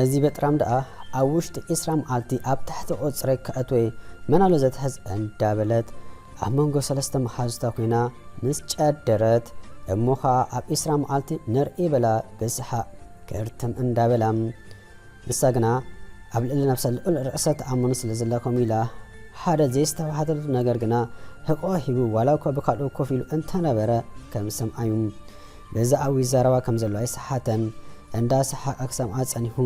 እዚ በጥራም ደኣ ኣብ ውሽጢ ዒስራ መዓልቲ ኣብ ትሕቲ ቁጽረይ ክኣትወ መን ኣሎ ዘትሕዝ እንዳበለት ኣብ መንጎ ሰለስተ መሓዙታ ኮይና ምስ ጨደረት፣ እሞ ኸኣ ኣብ ዒስራ መዓልቲ ንርኢ በላ ብሰሓቕ ክርትም እንዳበላ። ንሳ ግና ኣብ ልዕሊ ነብሳ ልዑል ርእሰ ተኣማመን ስለ ዘላ ከምኡ ኢላ ሓደ ዘየስተባህለሉ ነገር ግና ሕቆ ሂቡ ዋላ እኳ ብካልኡ ኮፍ ኢሉ እንተነበረ ከም ዝሰምዓዩ። ብዛዕባኡ ይዛረባ ከም ዘሎ ኣይሰሓተን። እንዳ ሰሓቐ ክሰምዓ ጸኒሑ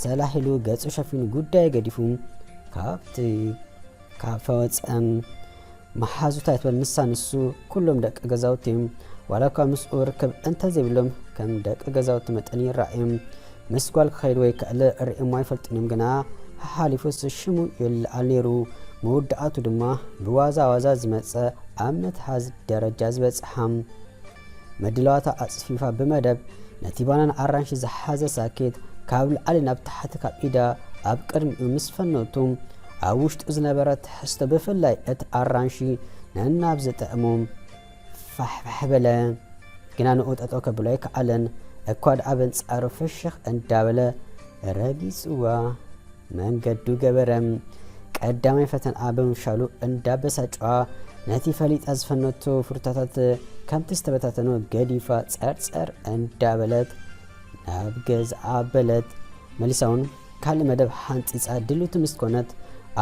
ሰላሕ ኢሉ ገጹ ሸፊኑ ጉዳዩ ገዲፉ ካብቲ ካፈ ወጸ። መሓዙታ ኣይትበል ንሳ ንሱ ኩሎም ደቂ ገዛውቲ እዮም። ዋላ እኳ ምስኡ ርክብ እንተዘይብሎም ከም ደቂ ገዛውቲ መጠን ይረኣዮም። ምስ ጓል ክኸይድ ወይ ክዕለ ርእዮሞ ኣይፈልጡን እዮም ግና ሓሓሊፉስ ሽሙ ይለዓል ነይሩ። መወዳእቱ ድማ ብዋዛ ዋዛ ዝመጸ ኣብ ምትሓዝ ደረጃ ዝበጽሓ። ምድላዋታ ኣጽፊፋ ብመደብ ነቲ ባናን ኣራንሺ ዝሓዘ ሳኬት ካብ ላዕሊ ናብ ታሕቲ ካብ ኢዳ ኣብ ቅድሚኡ ምስ ፈነቱ ኣብ ውሽጡ ዝነበረ ትሕዝቶ ብፍላይ እቲ ኣራንሺ ነናብ ዝጥዕሞ ፋሕፋሕ በለ። ግና ንኡ ጠጠው ከብሎ ኣይከኣለን። እኳ ደኣ በንጻሩ ፍሽኽ እንዳበለ ረጊጽዋ መንገዱ ገበረ። ቀዳማይ ፈተንኣ ብምፍሻሉ እንዳበሳጨዋ ነቲ ፈሊጣ ዝፈነቶ ፍሩታታት ከምቲ ዝተበታተኖ ገዲፋ ጸርጸር እንዳበለት ናብ ገዝኣ ኣበለት። መሊሳ እውን ካልእ መደብ ሓንጺጻ ድልውቲ ምስ ኮነት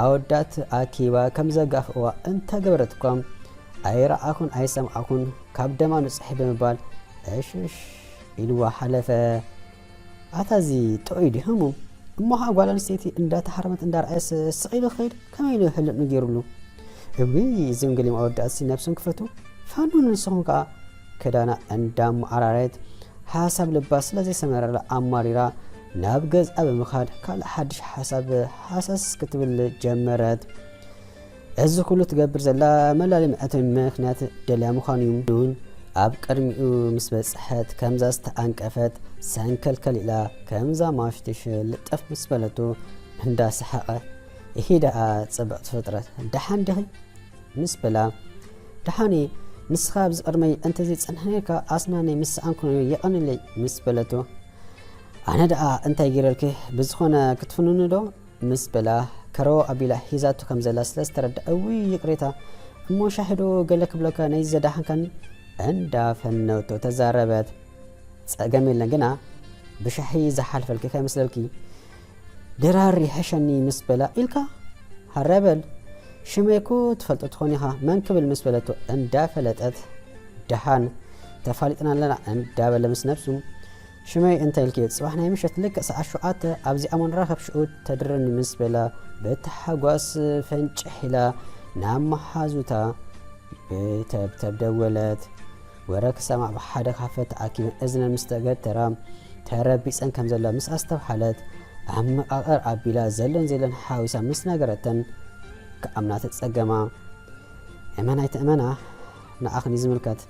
ኣወዳት ኣኪባ ከም ዘጋፍእዋ እንተገበረት እኳ ኣይረኣኹን ኣይሰማዕኹን ካብ ደማ ንጹሕ ብምባል እሽሽ ኢልዋ ሓለፈ። ኣታ እዚ ጥዑይ ድዩ ህሙም? እሞ ኸዓ ጓል ኣንስተይቲ እንዳተሃረመት እንዳረኣየስ ስቕ ኢሉ ክኸይድ ከመይ ኢሉ ህልም ገይሩሉ? እውይ እዞም ገሊኦም ኣወዳትሲ ነብሶም ክፈትዉ ፈኑ ንስኹም ከኣ ክዳና እንዳመዓራረየት ሓሳብ ልባ ስለ ዘይሰመረላ ኣማሪራ ናብ ገዝኣ ብምኻድ ካልእ ሓድሽ ሓሳብ ሃሰስ ክትብል ጀመረት። እዚ ኩሉ ትገብር ዘላ መላሊ መእተዊ ምኽንያት ደልያ ምዃኑ እዩ። እውን ኣብ ቅድሚኡ ምስ በጽሐት ከምዛ ዝተኣንቀፈት ሰንከልከል ኢላ ከምዛ ማሽትሽ ልጠፍ ምስ በለቶ እንዳሰሓቐ እሂ ደኣ ጽብቕቲ ፍጥረት ደሓን ዲኺ? ምስ በላ ደሓን እየ ንስኻ ኣብዚ ቅድመይ እንተዘይጸንሐ ነርካ ኣስናነይ ምስ ሰኣንኩ ነይሩ የቐንለይ ምስ በለቶ ኣነ ደኣ እንታይ ገይረልኪ ብዝኾነ ክትፍንኑ ዶ ምስ በላ ከረው ኣቢላ ሒዛቶ ከም ዘላ ስለ ዝተረዳ እውይ ይቕሬታ እሞ ሻሂ ዶ ገለ ክብለካ ነዚ ዘዳሓንካኒ እንዳፈነውቶ ተዛረበት። ጸገም የለን ግና ብሻሂ ዝሓልፈልኪ ከይመስለልኪ ድራር ይሕሸኒ ምስ በላ ኢልካ ሃረ በል ሽመይ እኮ ትፈልጦ ትኾን ኢኻ መን ክብል ምስ በለቶ እንዳፈለጠት ደሓን ተፋሊጥና ኣለና እንዳበለ ምስ ነብሱ ሽመይ እንታይ ኢልክዮ ጽባሕ ናይ ምሸት ልክዕ ሰዓት ሸውዓተ ኣብዚኣ እሞ ንራኸብ ሽዑ ተድርኒ ምስ በላ ብታሓጓስ ፈንጭሕ ኢላ ናብ መሓዙታ ብተብተብ ደወለት። ወረ ክሰማዕ ብሓደ ካፈ ተኣኪበን እዝነን ምስ ተገተራ ተረቢጸን ከም ዘለዋ ምስ ኣስተብሓለት ኣመቓቕር ኣቢላ ዘሎን ዘየሎን ሓዊሳ ምስ ነገረተን ክኣምና ተጸገማ። እመን ኣይትእመና ንዓኽን እዩ ዝምልከት።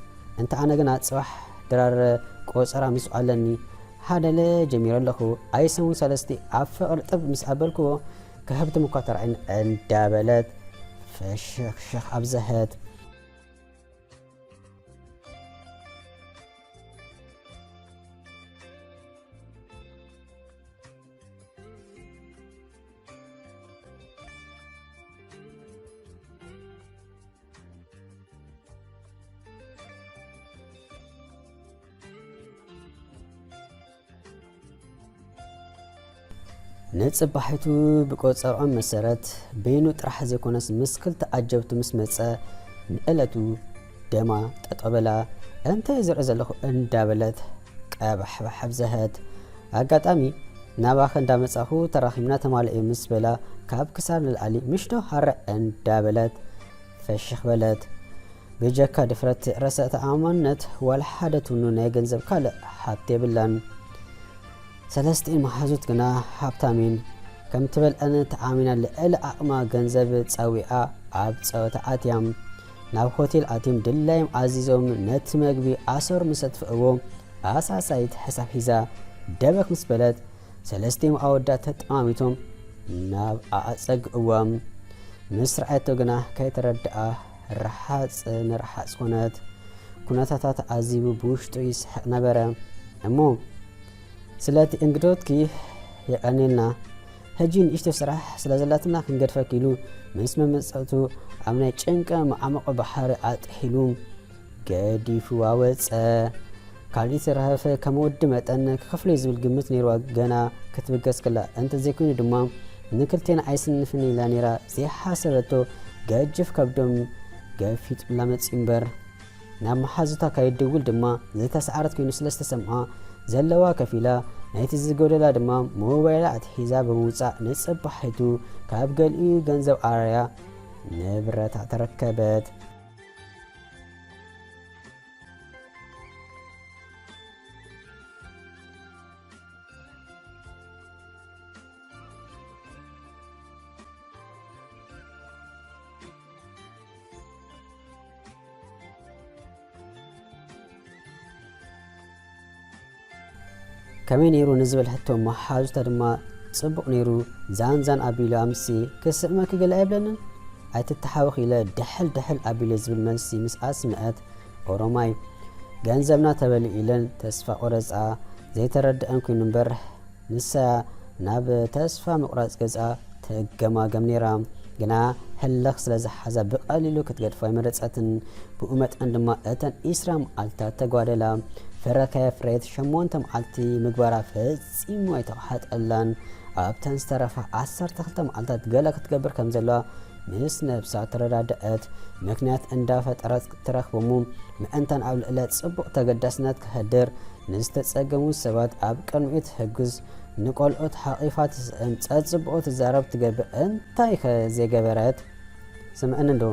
እንተ ኣነ ግና ጽባሕ ድራር ቆጸራ ምስኡ ኣለኒ። ሓደለ ጀሚረ ኣለኹ። ኣይሰሙን ሰለስቲ ኣብ ፍቕሪ ጥብ ምስ ኣበልክዎ ክህብትም እኳ ተራእየኒ እንዳበለት ፍሽኽሽኽ ኣብዘሀት። ንጽባሒቱ ብቆጸርኦም መሰረት በይኑ ጥራሕ ዘይኮነስ ምስ ክልተ ዓጀብቱ ምስ መጸ ንዕለቱ ደማ ጠጠው በላ። እንታይ ዝርኢ ዘለኹ እንዳበለት ቀባሕባሕ ኣብዘሀት። ኣጋጣሚ ናባኸ እንዳመጻኹ ተራኺብና ተማልኦ እዩ ምስ በላ ካብ ክሳብ ንላዕሊ ምሽዶ ሃረ እንዳበለት ፈሽኽ በለት። ብጀካ ድፍረት ርእሰ ተኣማንነት ዋላ ሓደ ትውኑ ናይ ገንዘብ ካልእ ሃብቲ የብላን። ሰለስቲኤን መሓዙት ግና ሃብታም እየን። ከምቲ በልዐን ተኣሚና ልዕሊ ዓቕማ ገንዘብ ጸዊዓ ኣብ ጸወታ ኣትያ። ናብ ሆቴል ኣትዮም ድላዮም ኣዚዞም ነቲ መግቢ ኣሰር ምስ ኣጥፍእዎ ኣሳሳይት ሕሳብ ሒዛ ደበኽ ምስ በለት ሰለስቲኦም ኣወዳት ተጠማሚቶም ናብ ኣጸግእዎም። ምስ ረኣየቶ ግና ከይተረድኣ ረሓጽ ንረሓጽ ኮነት። ኩነታታ ተዓዚቡ ብውሽጡ ይስሕቕ ነበረ። እሞ ስለቲ እንግዶትኪ የቐኔልና። ሕጂ ንእሽቶ ስራሕ ስለ ዘላትና ክንገድፈኪ ኢሉ ምስ መመጸቱ ኣብ ናይ ጭንቀ መዓሙቕ ባሕሪ ኣጥሒሉ ገዲፍዋ ወጸ። ካልእ ተረፈ ከም ወዲ መጠን ክኸፍሎ እዩ ዝብል ግምት ነይርዋ ገና ክትብገስ ከላ። እንተዘይኮይኑ ድማ ንክልቴና ኣይስንፍን ኢላ ነይራ ዘይሓሰበቶ ገጅፍ ከብዶም ገፊጡላ መጺኡ እምበር። ናብ መሓዙታ ከይድውል ድማ ዝተሰዓረት ኮይኑ ስለ ዝተሰምዓ ዘለዋ ከፊላ ናይቲ ዝጎደላ ድማ ሞባይላ ኣትሒዛ ብምውጻእ ንጽባሒቱ ካብ ገሊኡ ገንዘብ ኣራያ ንብረታ ተረከበት። ከመይ ነይሩ ንዝብል ሕቶ መሓዙታ ድማ ጽቡቕ ነይሩ፣ ዛን ዛን ኣቢሉ ኣምሲ ክስእመኪ ገለ ኣይብለንን፣ ኣይትተሓወኺ ኢለ ድሕል ድሕል ኣቢለ ዝብል መልሲ ምስ ኣስምዐት ኦሮማይ ገንዘብና ተበሊዑ ኢለን ተስፋ ቆረጻ። ዘይተረድአን ኮይኑ እምበር ንሳ ናብ ተስፋ ምቑራጽ ገጻ ትገማገም ነይራ። ግና ህልኽ ስለ ዝሓዛ ብቐሊሉ ክትገድፎ ኣይመረጸትን። ብኡ መጠን ድማ እተን ዒስራ መዓልታት ተጓደላ። ፍረ ከየፍረየት ሸሞንተ መዓልቲ ምግባራ ፈጺሙ ኣይተዋሓጠላን። ኣብተን ዝተረፋ ዓሰርተ ክልተ መዓልታት ገለ ክትገብር ከም ዘለዋ ምስ ነብሳ ተረዳድአት። ምኽንያት እንዳፈጠረት ትረኽቦ እሞ ምእንታን ኣብ ልዕለ ጽቡቕ ተገዳስነት ከህድር፣ ንዝተጸገሙ ሰባት ኣብ ቅድሚኡ ትሕግዝ፣ ንቆልዑት ሓቒፋ ትስእም፣ ጸጽብቑ ትዛረብ ትገብር፣ እንታይ ከ ዘይገበረት? ስምዕኒ እንዶ፣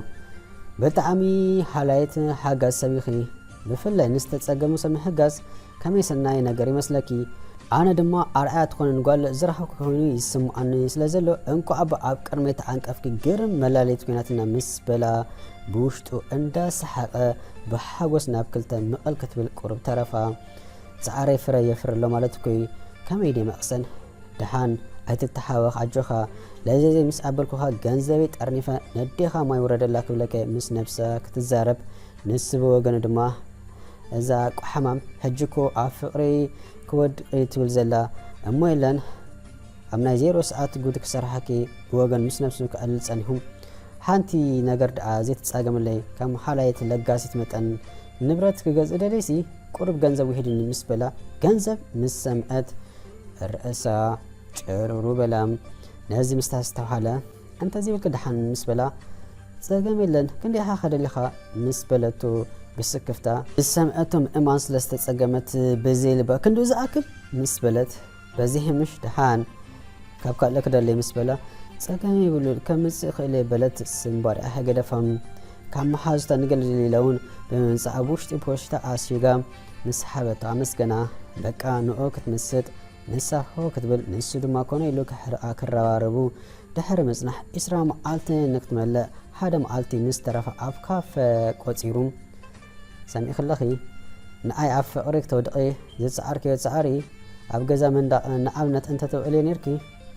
ብጣዕሚ ሓላይት ሓጋዝ ሰብ ኢኺ። ብፍላይ ንዝተጸገሙ ሰብ ምሕጋዝ ከመይ ሰናይ ነገር ይመስለኪ? ኣነ ድማ ኣርኣያ ትኾንን ጓል ዝረኸብኩ ኮይኑ ይስምዓኒ ስለ ዘሎ፣ እንኳዕ እባ ኣብ ቅድመይ ተዓንቀፍኪ፣ ግርም መላለይት ኮይናትና ምስ በላ፣ ብውሽጡ እንዳሰሓቐ ብሓጎስ ናብ ክልተ ምቕል ክትብል ቁሩብ ተረፋ። ጻዕረይ ፍረ የፍሪ ኣሎ ማለት እኮ እዩ። ከመይ ድየ መቕሰን? ደሓን ኣይትተሓወኽ ኣጆኻ። ለዘዘይ ምስ ኣበልኩኻ ገንዘበይ ጠርኒፈ ነዴኻ ማይ ውረደላ ክብለከ ምስ ነብሳ ክትዛረብ፣ ንሱ ብወገኑ ድማ እዛ ቋሓማም ሕጂ እኮ ኣብ ፍቕሪ ክወድቕ እዩ ትብል ዘላ እሞ የለን ኣብ ናይ ዜሮ ሰዓት ጉድ ክሰርሓኪ ብወገን ምስ ነብሱ ክዕልል ጸኒሑ። ሓንቲ ነገር ደኣ ዘይትጻገመለይ፣ ከም ሓላይት ለጋሲት መጠን ንብረት ክገዝእ ደልየሲ ቁሩብ ገንዘብ ውሂድኒ ምስ በላ፣ ገንዘብ ምስ ሰምዐት ርእሳ ጭርሩ በላ። ነዚ ምስ ኣስተብሃለ፣ እንተ ዘይብልኪ ደሓን ምስ በላ፣ ጸገም የለን፣ ክንደይ ኢኻ ከደሊኻ ምስ በለቶ ብስክፍታ፣ ዝሰምዐቶ ምእማን ስለ ዝተጸገመት ብዘይ ልባ፣ ክንድኡ ዝኣክል ምስ በለት፣ በዚ ምሽ ደሓን ካብ ካልእ ክደለይ ምስ በላ፣ ጸገም የብሉን፣ ከምጽእ እኽእል እየ በለት። ስምባዲኣ ገደፋ። ካብ መሓዙታ ንገለ ኢላ እውን ብምምጻእ ኣብ ውሽጢ ፖሽታ ኣሲጋ ምስ ሓበቶ ኣመስገና። በቃ ንኡ ክትምስጥ ንሳ ሆ ክትብል፣ ንሱ ድማ ኮነ ኢሉ ክሕርኣ ክረባረቡ ድሕሪ ምጽናሕ፣ ዒስራ መዓልቲ ንክትመልእ ሓደ መዓልቲ ምስ ተረፈ ኣብ ካፈ ቆጺሩ። ሰሚዕኺ ኣለኺ? ንኣይ ኣብ ፍቕሪ ክተውድቒ ዝጸዓርክዮ ጻዕሪ ኣብ ገዛ መንደቕ ንኣብነት እንተተውዕልዮ ኔርኪ፣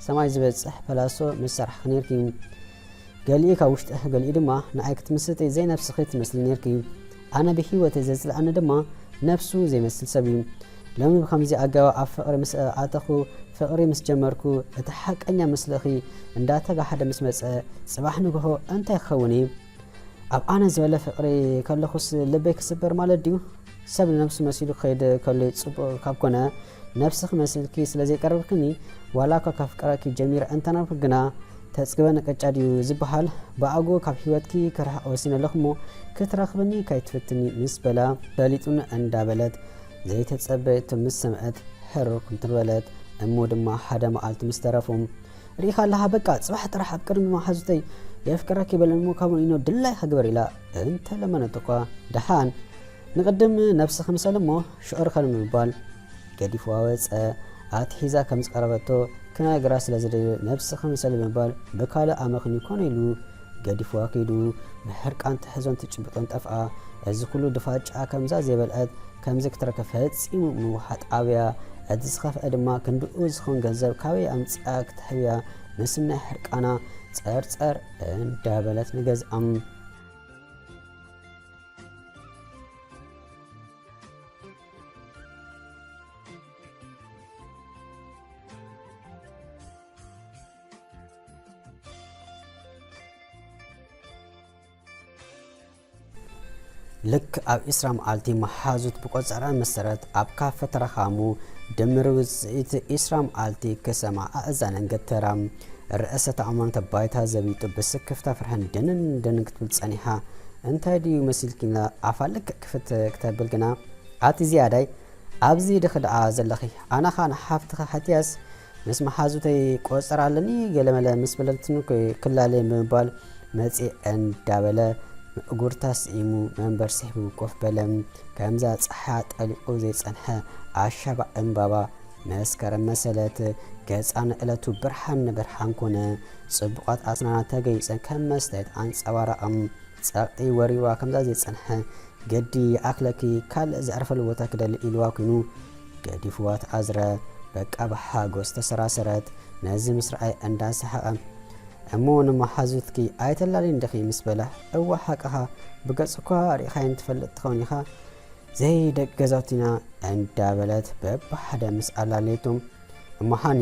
ሰማይ ዝበጽሕ ፐላሶ ምሰራሕኺ ኔርኪ። ገሊኡ ካብ ውሽጥኺ፣ ገሊኡ ድማ ንኣይ ክትምስጢ ዘይነብስኺ ትመስሊ ኔርኪ። ኣነ ብህይወተይ ዘጽልኣኒ ድማ ነብሱ ዘይመስል ሰብ እዩ። ሎሚ ብኸምዚ ኣገባብ ኣብ ፍቕሪ ምስ ኣተኹ፣ ፍቕሪ ምስ ጀመርኩ፣ እቲ ሓቀኛ ምስልኺ እንዳተጋህደ ምስ መጸ፣ ጽባሕ ንግሆ እንታይ ክኸውን እዩ? ኣብ ኣነ ዝበለ ፍቕሪ ከለኹስ ልበይ ክስበር ማለት ድዩ? ሰብ ንነብሱ መሲሉ ክኸይድ ከሎ እዩ ጽቡቕ ካብ ኮነ፣ ነብስኺ መሲልኪ ስለ ዘይቀረብክኒ፣ ዋላ እኳ ከፍቅረኪ ጀሚረ እንተነበርኩ ግና፣ ተጽግበኒ ቅጫ ድዩ ዝበሃል? ብኣግኡ ካብ ህይወትኪ ክርሕቕ ወሲነ ኣለኹ እሞ፣ ክትረኽብኒ ከይትፍትኒ ምስ በላ፣ ፈሊጡኒ እንዳበለት ዘይተጸበየቶ ምስ ሰምዐት፣ ሕርር ክንትር በለት። እሞ ድማ ሓደ መዓልቲ ምስ ተረፉ፣ ርኢኻ ኣለኻ፣ በቃ ጽባሕ ጥራሕ ኣብ ቅድሚ መሓዙተይ የፍቅረኪ በለኒ እሞ ካብኡ ንኢኖ ድላይካ ግበር ኢላ እንተለመነቶ እኳ፣ ደሓን ንቕድም ነብስኺ ምሰሊ እሞ ሽዑ ርኸኒ ብምባል ገዲፍዋ ወጸ። ኣትሒዛ ከም ዝቐረበቶ ክነግራ ስለ ዝደለየ፣ ነብስኺ ምሰሊ ብምባል ብካልእ ኣመኽንዩ ኮነ ኢሉ ገዲፍዋ ከይዱ። ብሕርቃን ትሕዞን ትጭብጦን ጠፍኣ። እዚ ኩሉ ድፋጫ ከምዛ ዘይበልዐት ከምዚ ክትረክብ ፈጺሙ ምውሓጥ ኣብያ። እቲ ዝኸፍአ ድማ ክንድኡ ዝኸውን ገንዘብ ካበይ ኣምጺኣ ክትሕብያ ምስናይ ሕርቃና ጸርጸር እንዳበለት ንገዝኣ። ልክ ኣብ ዒስራ መዓልቲ መሓዙት ብቆጸራ መሰረት ኣብ ካፈ ተረኻሙ። ድምር ውጽኢት ዒስራ መዓልቲ ክሰማ ኣእዛነን ገተራ። ርእሰ ተኣማንነት ባይታ ዘቢጡ ብስክፍታ ፍርሕን ድንን ድንን ክትብል ጸኒሓ። እንታይ ድዩ መሲልኪ ኢላ ኣፋ ልክዕ ክፍት ክተብል ግና፣ ኣቲ ዝያዳይ፣ ኣብዚ ድኺ ደኣ ዘለኺ? ኣነ ኸኣ ንሓፍትኺ ሃትያስ ምስ መሓዙተይ ቆጸራ ኣለኒ ገለመለ ምስ በለትኒ፣ ክላለ ብምባል መጽእ እንዳበለ ምእጉርታ ስኢሙ መንበር ስሒቡ ኮፍ በለ። ከምዛ ጸሓያ ጠሊቑ ዘይጸንሐ ኣሻባዕ ዕምባባ መስከረም መሰለት። ገጻ ንዕለቱ ብርሃን ንብርሃን ኮነ። ጽቡቓት ኣስናና ተገይጸን ከም መስተየት ኣንጸባራቐም። ጸቕጢ ወሪርዋ ከምዛ ዘይጸንሐ፣ "ገዲ ይኣኽለኪ፣ ካልእ ዘዕርፈሉ ቦታ ክደሊ" ኢልዋ ኩይኑ። ገዲፍዋ ተኣዝረ። በቃ ብሓጎስ ተሰራሰረት። ነዚ ምስ ረኣየ እንዳሰሓቐ፣ "እሞ ንመሓዙትኪ ኣይተላልይን ዲኺ?" ምስ በላ፣ "እወ ሓቅኻ፣ ብገጽ እኳ ርኢኻየን ትፈልጥ ትኸውን ኢኻ፣ ዘይደቂ ገዛውቲና" እንዳበለት በብሓደ ምስ ኣላለየቶም፣ "እሞ ሃኒ፣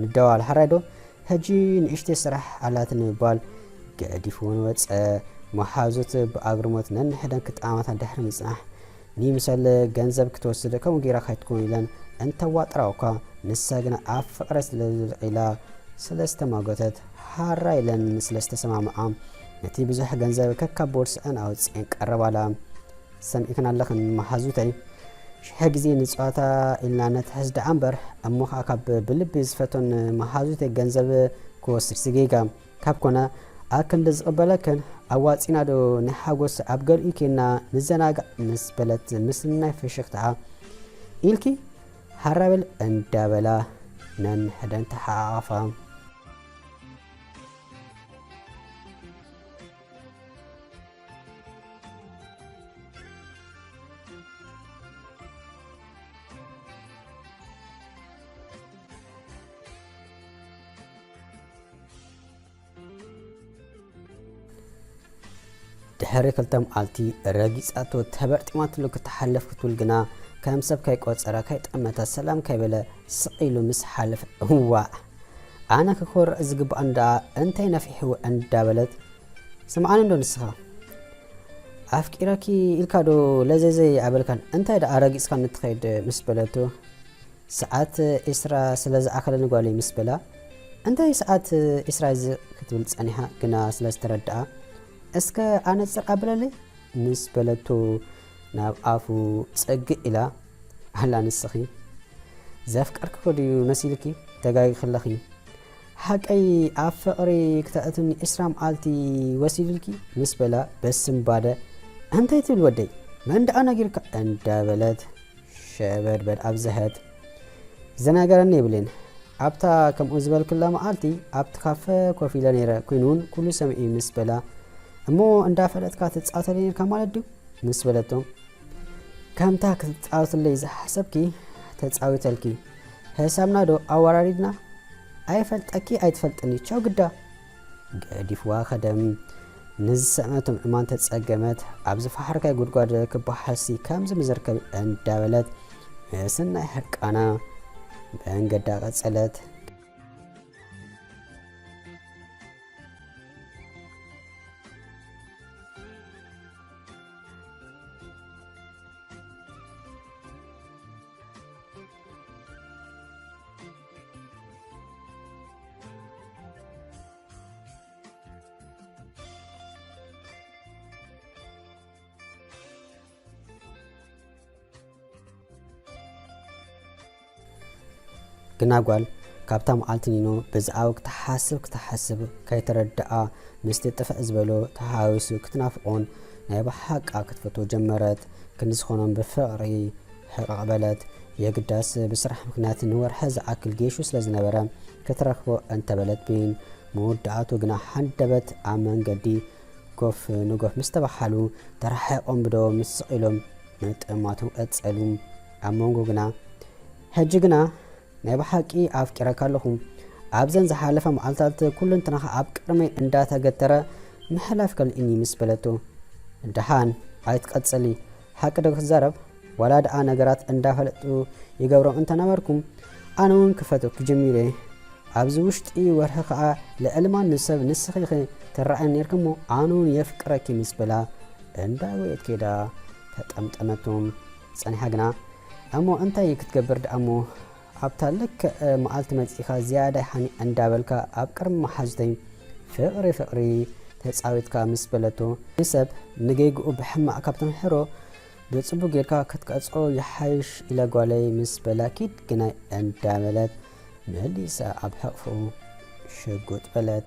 ንደዋወል ሓራይ ዶ? ሕጂ ንእሽተይ ስራሕ ኣላትኒ" ብምባል ገዲፍወን ወጸ። መሓዙት ብኣግርሞት ነንሕደን ክጥማታ ድሕሪ ምጽናሕ፣ "ንይምሰል ገንዘብ ክትወስድ ከምኡ ጌራ ከይትከውን" ኢለን እንተዋጥራኦ እኳ፣ ንሳ ግና ኣብ ፍቕሪ ስለ ዝልዒላ ስለ ዝተማጎተት፣ ሓራይ ኢለን ስለ ዝተሰማምዓ፣ ነቲ ብዙሕ ገንዘብ ከካብ ቦርስአን ኣውጺኤን ቀረባላ። "ሰሚዕክን ኣለኽን መሓዙተይ፣ ሽሕ ግዜ ንጸዋታ ኢልና ነትሕዝ ደኣ እምበር፣ እሞ ኸኣ ካብ ብልቢ ዝፈቶን መሓዙተይ ገንዘብ ክወስድሲ ጌጋ። ካብ ኮነ፣ ኣክንዲ ዝቕበለክን ኣዋጺና ዶ ናይ ሓጎስ ኣብ ገሊኡ ኬንና ንዘናጋዕ?" ምስ በለት ምስናይ ፍሽኽታኣ፣ "ኢልኪ?" ሓራ በል እንዳበላ ነንሕደን ተሓቋቋፋ። ድሕሪ ክልተ መዓልቲ ረጊጻቶ ተበርጢማትሉ ክትሓልፍ ክትብል ግና፣ ከም ሰብ ከይቆጸረ ከይጠመተ ሰላም ከይበለ ስቕ ኢሉ ምስ ሓለፈ፣ "እዋእ! ኣነ ክኮርዕ ዝግባኣኒ ደኣ እንታይ ነፊሕዎ?" እንዳበለት፣ "ስምዓኒ እንዶ ንስኻ? ኣፍቂረኪ ኢልካ ዶ ለዘዘይ ኣበልካን? እንታይ ደኣ ረጊጽካኒ ትኸይድ?" ምስ በለቶ፣ "ሰዓት ዒስራ ስለ ዝኣኸለኒ ጓለይ" ምስ በላ፣ "እንታይ ሰዓት ዒስራ እዚ?" ክትብል ጸኒሓ፣ ግና ስለ ዝተረድኣ፣ "እስከ ኣነጽር ኣብለለይ?" ምስ በለቶ፣ ናብ ኣፉ ጽግዕ ኢላ፣ "ኣላ ንስኺ ዘፍቀርክኺ ድዩ መሲልኪ? ተጋጊኺ ኣለኺ። ሓቀይ ኣብ ፍቕሪ ክተእትኒ ዒስራ መዓልቲ ወሲዱልኪ?" ምስ በላ፣ በስንባደ፣ "እንታይ ትብል ወደይ? መን ደኣ ነጊርካ?" እንዳበለት ሸበድበድ ኣብዝሐት። ዝነገረኒ የብለይን። ኣብታ ከምኡ ዝበልክላ መዓልቲ ኣብቲ ካፈ ኮፍ ኢለ ነይረ፣ ኮይኑ እውን ኩሉ ሰሚዑ ምስ በላ፣ "እሞ እንዳፈለጥካ ትጻወተለይ ነይርካ ማለት ድዩ?" ምስ በለቶ፣ "ከምታ ክትጻወትለይ ዝሓሰብኪ ተጻዊተልኪ። ሕሳብና ዶ ኣወራሪድና? ኣይፈልጠኪ ኣይትፈልጥኒ፣ ቻው ግዳ!" ገዲፍዋ ከደም። ንዝሰመቶም እማን ተጸገመት። ኣብ ዝፈሓርካይ ጉድጓድ ክበሓልሲ ከምዚ ምዝርከብ እንዳበለት ምስናይ ሕርቃና መንገዳ ቀጸለት። ግና ጓል ካብታ መዓልቲ ኒኖ ብዛዕባኡ ክትሓስብ ክትሓስብ ከይተረድኣ፣ ምስቲ ጥፍእ ዝበሎ ተሃዊሱ ክትናፍቖን ናይ ብሓቃ ክትፈትዎ ጀመረት። ክንዲ ዝኾኖም ብፍቕሪ ሕቕቕ በለት። የግዳስ ብስራሕ ምኽንያት ንወርሒ ዝኣክል ጌሹ ስለ ዝነበረ፣ ክትረኽቦ እንተበለት ብይን፣ መወዳእቱ ግና ሃንደበት ኣብ መንገዲ ጎፍ ንጎፍ ምስ ተባሓሉ፣ ተረሓሒቖም ብዶ ምስ ስቕ ኢሎም ምጥማቶም ቀጸሉ። ኣብ መንጎ ግና፣ "ሕጂ ግና ናይ ብሓቂ ኣፍቂረካ ኣለኹ። ኣብዘን ዝሓለፋ መዓልታት ኩለንትናኻ ኣብ ቅድመይ እንዳተገተረ ምሕላፍ ከልእኒ" ምስ በለቶ፣ "ደሓን ኣይትቀጽሊ፣ ሓቂ ዶ ክትዛረብ? ዋላ ደኣ ነገራት እንዳፈለጡ ይገብሮም እንተነበርኩም፣ ኣነ እውን ክፈትወኪ ጀሚረ። ኣብዚ ውሽጢ ወርሒ ከኣ ልዕሊ ማንም ሰብ ንስኺ ኢኺ ትረኣየኒ ኔርኪ እሞ፣ ኣነ እውን የፍቅረኪ" ምስ በላ፣ እንዳጎየት ከይዳ ተጠምጠመቶ። ጸኒሓ ግና፣ "እሞ እንታይ ክትገብር ደኣ እሞ? ኣብታ ልክዕ መዓልቲ መጺኻ ዝያዳ ሓኒ እንዳበልካ ኣብ ቅድሚ መሓዙተይ ፍቕሪ ፍቕሪ ተጻዊትካ" ምስ በለቶ፣ ንሰብ ንጌግኡ ብሕማቕ ካብ ተምሕሮ ብጽቡቕ ጌርካ ክትቀጽኦ ይሓይሽ ኢለ ጓለይ ምስ በላ፣ ኪድ ግናይ እንዳበለት መሊሳ ኣብ ሕቕፍኡ ሽጉጥ በለት።